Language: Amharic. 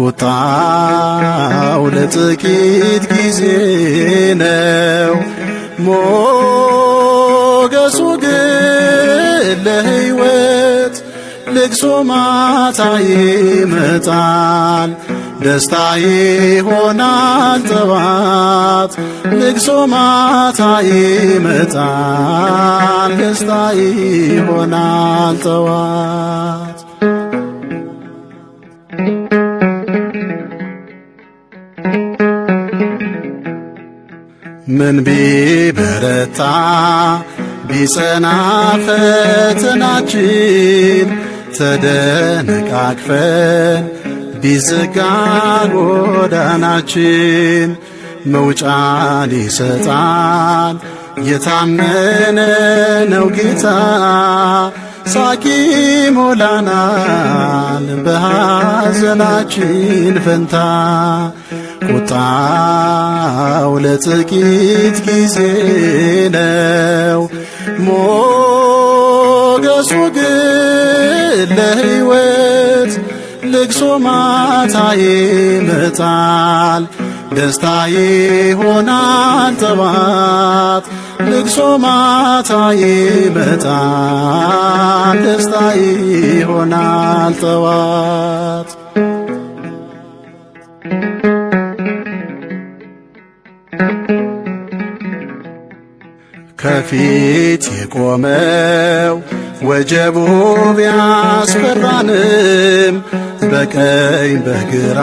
ቁጣው ለጥቂት ጊዜ ነው፣ ሞገሱ ግን ለሕይወት። ልቅሶ ማታ ይመጣል፣ ደስታ ይሆናል ጠዋት። ልቅሶ ማታ ይመጣል፣ ደስታ ይሆናል ጠዋት። ምን ቢበረታ ቢጸና ፈተናችን፣ ተደነቃቅፈን ቢዘጋ ጎዳናችን፣ መውጫን ይሰጣል የታመነ ነው ጌታ። ሳቂ ሞላናል በሐዘናችን ፈንታ። ቁጣው ለጥቂት ጊዜ ነው፣ ሞገሱ ግን ለሕይወት። ልቅሶ ማታ ይመጣል፣ ደስታ ይሆናል ጠዋት። ልቅሶ ማታ ይመጣል፣ ደስታ ይሆናል ጠዋት። ከፊት የቆመው ወጀቡ ቢያስፈራንም፣ በቀኝ በግራ